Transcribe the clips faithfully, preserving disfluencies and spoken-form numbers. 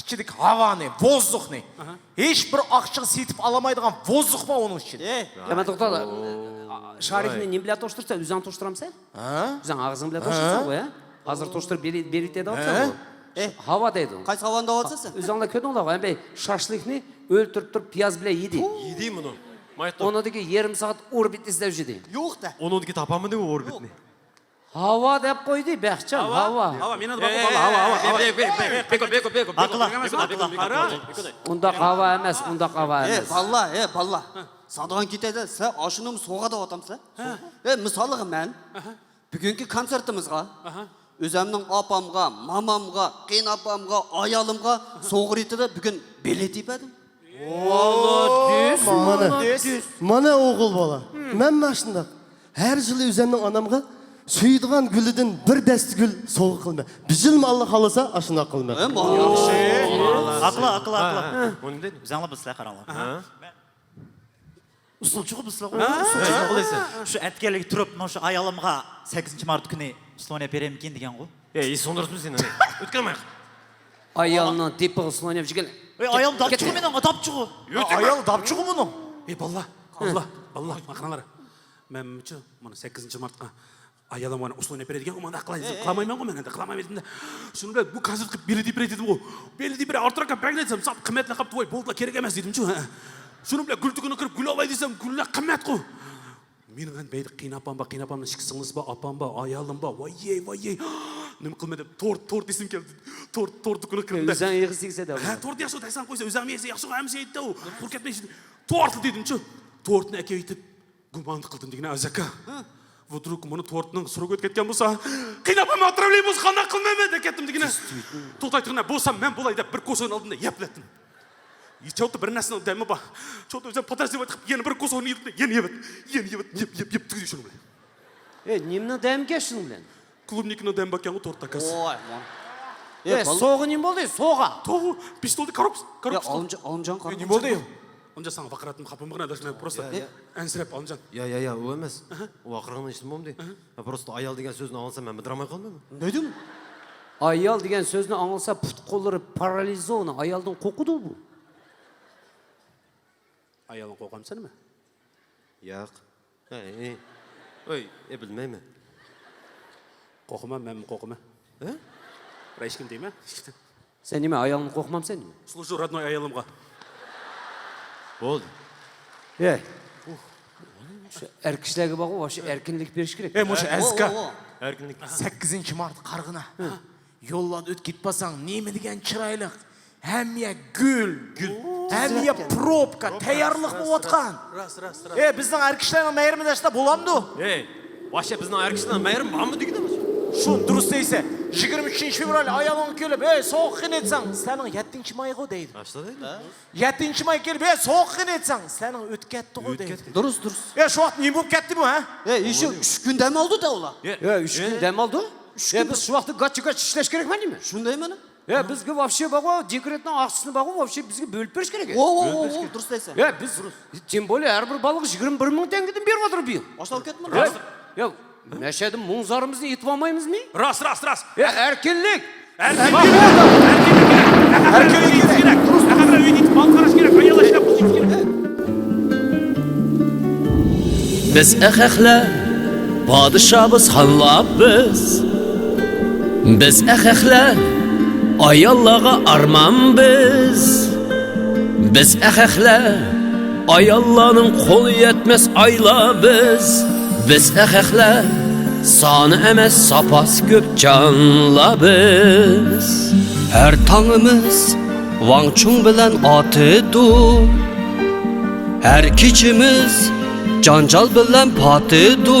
ئىچىدىكى ھاۋانى، ۋوزدۇخنى، ئاھا، ھېچ بىر ئاقچىغا سېتىپ ئالالمايدىغان ۋوزدۇخ بار ئۇنىڭ ئىچىدە. ئەي، يامان توختا. شارىفنى نېمە بىلەن توشتۇرىسەن؟ ئۆزۈڭ توشتۇرامسەن؟ ھە؟ ئۆزۈڭ ئاغزىڭ بىلەن توشتۇرىسەن غۇ، ھە؟ ھازىر توشتۇرۇپ بېرەي، بېرىتەي دەۋاتىسەن غۇ. ئەي، ھاۋا دەيدۇ. قايسى ھاۋانى دەۋاتىسەن؟ ئۆزۈڭلار كۆردۈڭلارغۇ، ھەم شاشلىكنى ئۆلتۈرۈپ تۇرۇپ پىياز بىلەن يېدى. يېدى مۇنى. ئۇنىڭدىكى يېرىم سائەت ئوربىت ئىزدەپ يۈردى. يوق دە. ئۇنىڭدىكى تاپالمىدى ئۇ ئوربىتنى. ھاۋا دەپ قويدى، بەخچان، ھاۋا. ھاۋا، مېنى باققا، ھاۋا، ھاۋا، ھاۋا، ھاۋا. بېكو، بېكو، بېكو، بېكو. ئاقىل، ئاقىل، ئاقىل. ئۇنداق ھاۋا ئەمەس، ئۇنداق ھاۋا ئەمەس. ئەي، باللا، ئەي، باللا. سادىغان كېتەيدە، سەن ئاشۇنىمۇ سوغا دەۋاتامسەن؟ ھە. ئەي، مىسالىغا مەن بۈگۈنكى كونسېرتىمىزغا ئۆزەمنىڭ ئاپامغا، مامامغا، قېيىنئاپامغا، ئايالىمغا سوغا رېتىدە بۈگۈن بېلەت يېپەردىم. مانا، مانا ئوغۇل بالا. مەنمۇ ئاشۇنداق. ھەر يىلى ئۆزەمنىڭ ئانامغا سۆيىدىغان گۈلىدىن بىر دەستە گۈل سوۋغا قىلىمەن. بىر يىلمۇ ئاللا خالىسا ئاشۇنداق قىلىمەن. ئاقلا، ئاقلا، ئاقلا. ئۆزۈڭلار بىلىسىلەر، قاراڭلار. ئۇسسۇلچىغۇ بىلىسىلەرغۇ. شۇ ئەتكەنلىكى تۇرۇپ، مانا شۇ ئايالىمغا سەككىزىنچى مارت كۈنى ئۇسسۇلنى ئېلىپ بېرەيمىكىن دېگەنغۇ. ئەي، ئېسىڭدە تۇرسۇن سېنىڭ. ئۆتكەلمەي. ئايالنىڭ دېپىغا ئۇسسۇلنى ئېلىپ كەل. ئەي، ئايالىم داپچىغۇ مېنىڭ، داپچىغۇ. ئايال داپچىغۇ بۇنىڭ. ئەي، باللا، باللا، باللا، مانا قاراڭلار. مەنمۇچۇ مانا سەككىزىنچى مارتقا ئايالىم مانا ئۇسسۇلنى ئېلىپ بېرەي دېگەن، مانا قىلاي، قىلالمايمەنغۇ مەن، ئەمدى قىلالمايمەن دېدىم-دە. شۇنىڭ بىلەن بۇ كونسېرت قىلىپ بېلەت يېپىپ بېرەي دېدىمغۇ. بېلەت يېپىپ بېرەي، ئارتۇراققا بەرگىلى دېسەم، ساپ قىممەتلەپ قاپتۇ، ۋاي، بولدىلا، كېرەك ئەمەس دېدىمچۇ، ھە. شۇنىڭ بىلەن گۈل دۇكىنىغا كىرىپ گۈل ئالاي دېسەم، گۈللەر قىممەتقۇ. مېنىڭ ئەمدى بەيدە قېيىنئاپام بار، قېيىنئاپامنىڭ ئىككى سىڭلىسى بار، ئاپام بار، ئايالىم بار، ۋاييەي، ۋاييەي. نېمە قىلىمەن دەپ تورت، تورت يېسىم كەلدى. تورت، تورت دۇكىنىغا كىردىم. ئۆزۈڭ يېگۈسى كەلسە دەپ. ھە، تورت ياخشى، تەكسەن قويسا، ئۆزۈڭ يېسە ياخشى، ھەممىسى يەيدۇ. قۇر كەتمەي ئىچىدە. تورت دېدىمچۇ. تورتنى ئەكېلىۋېتىپ، گۇمان قىلدىم دېگىنە، ئەزەكە. ۋدرۇگ مانا تورتنىڭ سروكى ئۆتۈپ كەتكەن بولسا، قېيىنئاپام ئاتراپ بولسا قانداق قىلىمەن مەن دەپ كەتتىم دېگىنە. توختاي تۇرۇڭ، بولسا مەن بولاي دەپ بىر كوسونى ئالدىم-دە، يەپلەتتىم. چوتتا بىر نەرسىنىڭ دەمى بار. چوتتا ئۆزۈم پاتاس يەۋاتىپ، يەنە بىر كوسونى يېدىم، يەنە يەۋەت، يەنە يەۋەت، يەپ، يەپ، يەپ تۈگىدى شۇنىڭ بىلەن. ئەي، نېمىنىڭ دەمى كەل شۇنىڭ بىلەن؟ كلۇبنىكنىڭ دەمى باركەنغۇ، تورت داكاس. ۋاي، مانا. ئەي، سوغا نېمە بولدى، سوغا؟ توغۇ، پىشتولدى، كاروپس، كاروپس. ئالىمجان، ئالىمجان، قاراپ. نېمە بولدى؟ ئالىمجان، ساڭا ۋارقىراتتىم، خاپا بولمىغىن، ئاداش، مەن پروستا ئەنسىرەپ، ئالىمجان. يا، يا، يا، ئۇ ئەمەس. ۋارقىرىغىنىڭ ئىشىدىن بولمىدى. مەن پروستا ئايال دېگەن سۆزنى ئاڭلىسام، مەن مىدىراماي قالمايمەن. نېمە دېدىڭ؟ ئايال دېگەن سۆزنى ئاڭلىسا، پۇت قوللىرى پارالىزوۋنى، ئايالدىن قورقىدۇ بۇ. ئايالدىن قورقامسەنمۇ؟ ياق. ھەي، ھەي. ئۆي، ئەي، بىلمەيمەن. قورقىمەن، مەنمۇ قورقىمەن. ھە؟ بىر ھېچكىم دەيمەن. سەن نېمە، ئايالىڭدىن قورقمامسەن نېمە؟ سلۇژۇ رادنوي ئايالىمغا. بولدى. ئەي. شۇ ئەر كىشىلەرگە بارغۇ، شۇ ئەركىنلىك بېرىش كېرەك. ئەي، مۇشۇ ئەزكا. ئەركىنلىك. سەككىزىنچى مارت قارىغىنا. يوللاردا ئۆتۈپ كېتىپ بارساڭ، نېمە دېگەن چىرايلىق. ھەممە يەر گۈل. گۈل. ھەممە يەر پروبكا، تەييارلىق بولۇۋاتقان. راست، راست، راست. ئەي، بىزنىڭ ئەر كىشىلەرنىڭ مەيرىمىدە شۇنداق بولامدۇ؟ ئەي، ۋاھشەي، بىزنىڭ ئەر كىشىلەرنىڭ مەيرىمى بارمۇ دېگىنە؟ شۇ دۇرۇس دەيسەن. يىگىرمە ئۈچىنچى فېۋرال ئايالىڭغا كېلىپ، ئەي، سوغا قېنى دېسەڭ، سېنىڭ يەتتىنچى مايغۇ دەيدۇ. يەتتىنچى ماي كېلىپ، ئەي، سوغا قېنى دېسەڭ، سېنىڭ ئۆتكەتتىغۇ دەيدۇ. دۇرۇس، دۇرۇس. ئەي، شۇ ۋاقىت نېمە بولۇپ كەتتى بۇ، ھە؟ ئەي، ئىشى ئۈچ كۈن دەم ئالدى-دە ئۇلار. ئەي، ئۈچ كۈن دەم ئالدى؟ ئۈچ كۈن. بىز شۇ ۋاقىتتا گاچا-گاچا ئىشلەش كېرەكمۇ نېمە؟ شۇندايمەن. يا، بىزگە ۋاپشې بارغۇ، دېكرېتنىڭ ئاقچىسىنى بارغۇ، ۋاپشې بىزگە بۆلۈپ بېرىش كېرەك. ۋو، ۋو، ۋو، ۋو، دۇرۇس دەيسەن. يا، بىز، تىم بولى ھەر بىر بالىغا يىگىرمە بىر مىڭ تەڭگىدىن بېرىۋاتىدۇ بۇ يىل. ئاشۇنداق كەتمە. يا، يا، مەشەدە مۇڭزارىمىزنى ئېيتىۋالمايمىزمۇ؟ راست، راست، راست. يا، ئەركىنلىك! ئەركىنلىك! ئەركىنلىك كېرەك! ئەركىنلىك كېرەك! ئەركىنلىك كېرەك! ئەركىنلىك كېرەك! ئاياللار ئىشلەپ قىلىشى كېرەك! بىز ئەخەخلەر پادىشاھبىز، خانلاربىز. بىز ئەخەخلەر ئاياللارغا ئارمانبىز. بىز ئەخەخلەر ئاياللارنىڭ قولى يەتمەس ئايلاربىز. بىز ئەخەخلەر سانى ئەمەس، ساپاسى كۆپ جانلاربىز. ھەر تاڭىمىز ۋاڭچۇڭ بىلەن ئاتىدۇ. ھەر كېچىمىز جانجال بىلەن پاتىدۇ.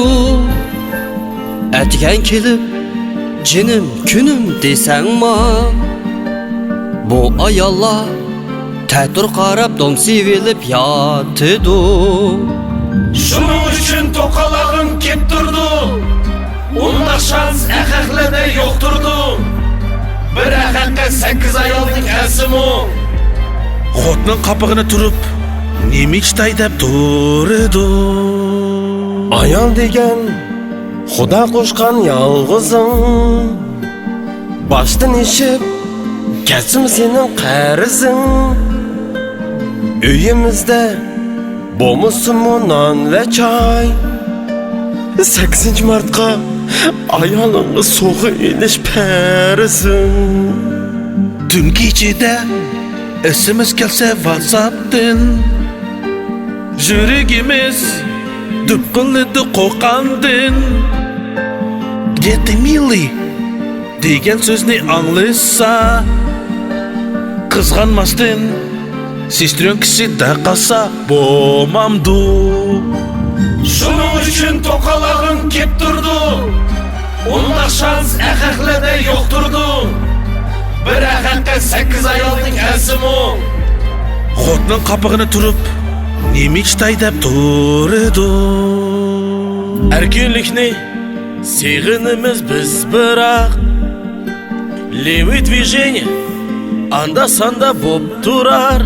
ئەتىگەن كېلىپ، جېنىم، كۈنۈم دېسەڭما، بۇ ئاياللار تەتۈر قاراپ دومسىۋېلىپ ياتىدۇ. شۇنىڭ ئۈچۈن توقالاغىم كېلىپ تۇرىدۇ. ئۇنداق شانس ئەخەخلەردە يوق تۇرىدۇ. بىر ئەخەققە سەككىز ئايالدىن كەلسىمۇ. خوتنىڭ قاپىقىنى تۇرۇپ، نېمە ئىچتاي دەپ تۇرىدۇ. ئايال دېگەن خۇدا قوشقان يالغۇزۇڭ. باشتىن ئېشىپ كەلسىمۇ سېنىڭ قەرزىڭ، ئۆيىمىزدە بولمىسىمۇ نان ۋە چاي. سەككىزىنچى مارتقا ئايالىڭغا سوۋغا ئېلىش پەرزىڭ. تۈن كېچىدە ئېس ئېم ئېس كەلسە ۋاتساپتىن، يۈرىكىمىز دۈپ قىلىدۇ قورققاندىن. گېتى مىللىي دېگەن سۆزنى ئاڭلىسا، قىزغانماستىن سېسترونكىسى دەقالسا بولمامدۇ؟ شۇنىڭ ئۈچۈن توقالاغىڭ كېپ تۇرىدۇ. ئۇنداق شانس ئەخەقلەردە يوق تۇرىدۇ. بىر ئەخەققە سەككىز ئايالنىڭ ئەلسىمۇ. خوتۇننىڭ قاپىقىنى تۇرۇپ، نېمە ئىچتاي دەپ تۇرىدۇ؟ ئەركىنلىكنى سېغىنىمىز بىز بىراق، لېۋىي دۋىژېنىيە ئاندا-ساندا بوپ تۇرار.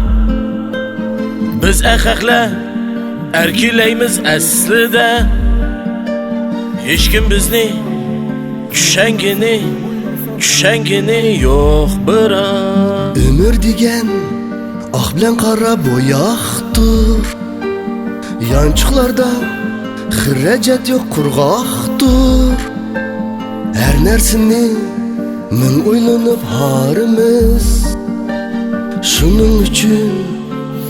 بىز ئەخەقلەر ئەركىنلەيمىز ئەسلىدە، ھېچكىم بىزنى چۈشەنگىنى، چۈشەنگىنى يوق بىراق. ئۆمۈر دېگەن ئاق بىلەن قارا بوياقتۇر. يانچۇقلاردا خىراجەت يوق، قۇرغاقتۇر. ھەر نەرسىنى مىڭ ئويلىنىپ ھارىمىز. شۇنىڭ ئۈچۈن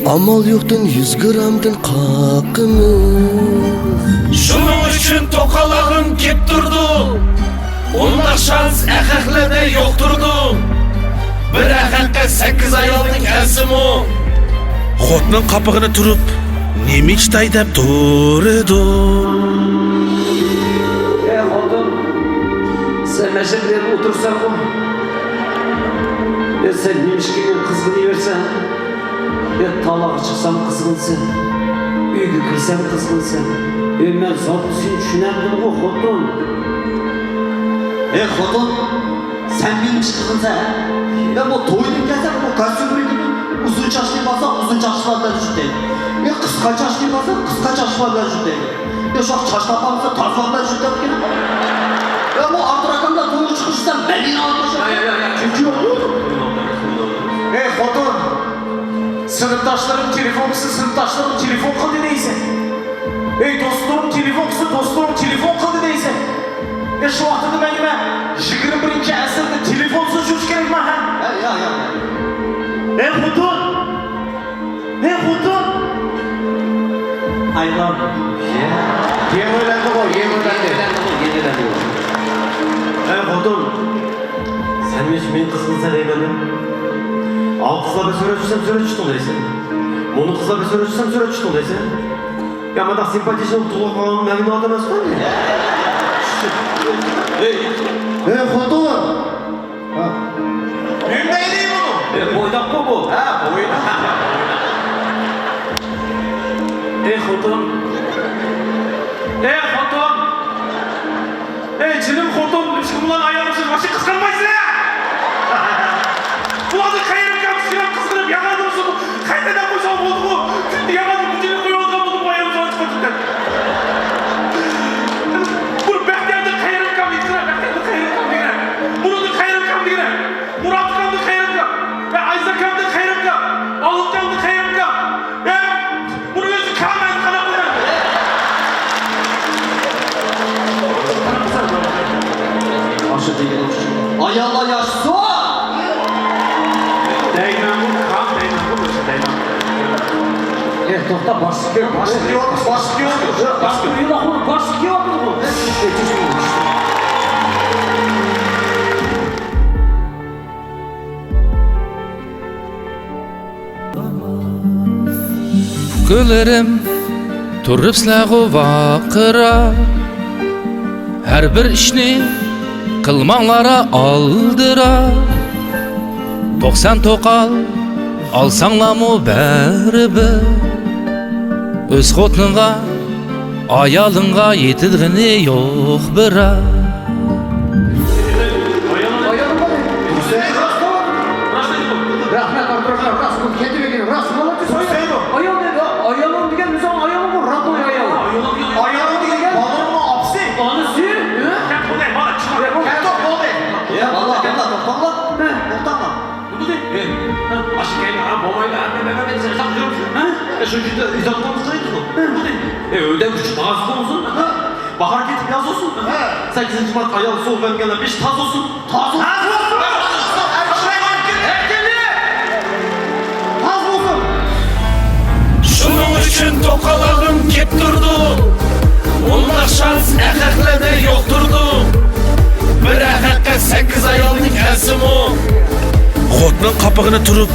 ئامال يوقتىن يۈز گرامدىن قاقىمىز. شۇنىڭ ئۈچۈن توقالاغىڭ كېپ تۇرىدۇ. ئۇنداق شانس ئەخەقلەردە يوق تۇرىدۇ. بىر ئەخەققە سەككىز ئايالنىڭ ئەلسىمۇ. خوتۇننىڭ قاپىقىنى تۇرۇپ، نېمە ئىچتاي دەپ تۇرىدۇ؟ ئەي خوتۇن، سەن مەشەدە ئولتۇرساڭمۇ، ئەي سەن نېمىشقا مېنى قىزغىنىۋېرىسەن؟ ئەي تالاغا چىقسام قىزغىنسەن، ئۆيگە كىرسەم قىزغىنسەن. ئەي مەن زادىلا سېنى چۈشىنەلمىدىمغۇ خوتۇن. ئەي خوتۇن، سەن مېنى قىزغىنسەن، ھە؟ يا بۇ تويدىن كەلسە بۇ كاستيۇم رېكىدىن ئۇزۇن چاچلىق ئالسا ئۇزۇن چاچلىق بىلەن جۈتەي. يا قىسقا چاچلىق ئالسا قىسقا چاچلىق بىلەن جۈتەي. يا شۇ چاچ تاپالمىسا تازىلار بىلەن جۈتەپ كېلىڭ. يا بۇ ئابدۇراكامدا تويغا چىقىش دېسەم مەن مېنى ئالماشام. ياق، ياق، ياق، ياق. چۈنكى ئۇ ئەي خوتۇن، سىنىپداشلىرىم تېلېفون قىلسا سىنىپداشلىرىم تېلېفون قىلدى دەيسەن. ئەي دوستلىرىم تېلېفون قىلسا دوستلىرىم تېلېفون قىلدى دەيسەن. ئەي شۇ ۋاقىتتا مەن نېمە يىگىرمە بىرىنچى ئەسىردە تېلېفونسىز يۈرۈش كېرەكمەن ھە؟ ھە، ياق، ياق. ئەي خوتۇن! ئەي خوتۇن! ئايالىم. يېڭىلەندىغۇ، يېڭىلەندى. يېڭىلەندىغۇ، يېڭىلەندىغۇ. ئەي خوتۇن! سەن مېنى قىزغىنسەن دەيمەن. ئاۋۇ قىزلار بىلەن سۈرەتچىسەم سۈرەتچىتىڭ دەيسەن. مۇنۇ قىزلار بىلەن سۈرەتچىسەم سۈرەتچىتىڭ دەيسەن. يا مانداق سىمپاتىچنىڭ تۇغۇلغان مەن ئادەم ئەمەسقۇ ئەمدى. ھەي. ھەي خوتۇن! ھە. نېمە دەيدۇ بۇ؟ ئە، بويداققۇ بۇ. ھە، بويداق. ئەي خوتۇن. ئەي خوتۇن. ئەي جېنىم خوتۇن، نېمىشقا بۇلارنى ئاياللىشىش ماشىنا قىزغانمايسىلەر؟ بۇلارنى قەيرىم كەلسە قىزغىنىپ ياغاندۇرسۇن. قايتىدىن قويساڭ بولدىغۇ. كۈندە ياغاندۇر بۇ جېنىم قويۇۋاتقان بولدۇم ئاياللىشىش قىلىپ. بۇ بەختىياردىن قەيرىم كەم ئېيتقىنا، بەختىياردىن قەيرىم كەم دېگىنە. بۇنىڭدىن قەيرىم كەم دېگىنە. مۇراتكامدىن قەيرىم كەم. ۋە ئايزاكامدىن قەيرىم كەم. ئالىكامدىن قەيرىم كەم. ھە؟ بۇنى ئۆزى كەلمەيدۇ قانداق قىلىمەن؟ ئاشۇ دېگىنىڭ ئۈچۈن ئاياللار ياشىسۇن! دەيمەنغۇ، كام دەيمەنغۇ، ئۆزى دەيمەن. ئېھ، توختا، باشلىق كېلىۋاتىدۇ، باشلىق كېلىۋاتىدۇ، باشلىق كېلىۋاتىدۇ. باشلىق كېلىۋاتىدۇ. ئۇكىلىرىم، تۇرۇپسىلەرغۇ ۋارقىراپ، ھەر بىر ئىشنى قىلماڭلارا ئالدىراپ. توقسان توقال ئالساڭلارمۇ بەرىبىر، ئۆز خوتۇنۇڭغا ئايالىڭغا يېتىدىغىنى يوق بىراق. رەھمەت، ئابدۇراخمان، راست بۇ كېتىۋېگىن، راست، مولودېس. ئايال دېدى، ئايالىڭ دېگەن ئۆزۈڭ ئايالىڭ بۇ، родной ئايالىڭ. ئايالىڭ دېگەن بالىلىرىمنىڭ ئاپىسى. ئانىسى؟ كەت، بولدى، بالا، چىقار. كەت، توق، بولدى. يا بالا، بالا، توختاڭلار. توختاڭلار. ھە؟ ئە، شۇ يەردە ئىجاد قىلىمىز قىلىدۇ. ھە. ئە، ئۆيدە كۈچ ئاز بولسۇن. ھە. باھار كېتىپ ياز بولسۇن. ھە. سەككىزىنچى مارت ئايال سوغۇق بەرگەنلەر بېشى تاز بولسۇن. تاز بولسۇن. تاز بولسۇن. شۇنىڭ ئۈچۈن توقالاغىم كېلىپ تۇرىدۇ. ئۇنداق شانس ئەخەقلەردە يوق تۇرىدۇ. بىر ئەخەققە سەككىز ئايالنىڭ كەلسىمۇ. غوتنىڭ قاپىقىنى تۇرۇپ،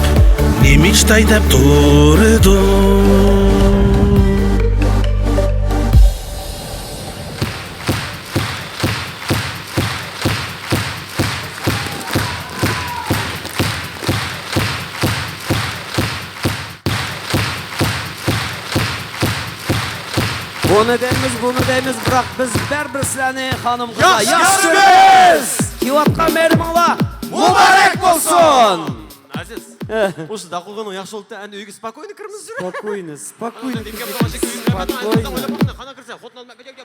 نېمە ئىشتاي دەپ تۇرىدۇ. بۇنى دەيمىز، بۇنى دەيمىز، بىراق بىز بەرىبىر سىلەرنى خانىم-قىزلار ياخشى كۆرىمىز. كېلىۋاتقان مەيرىمىڭلار مۇبارەك بولسۇن! ئەزىز، ئۇ شۇنداق قىلغىنىڭ ياخشى بولۇپتۇ، ئەمدى ئۆيگە سپاكوينو كىرىمىز. سپاكوينو، سپاكوينو. دېمىگەپ تۇرغان شەكىل يۈز نۆۋەتنىڭ ئەزىزدىن ئويلاپ باققىنا، خانا كىرسە، خوتۇن ئالما بېجەپ،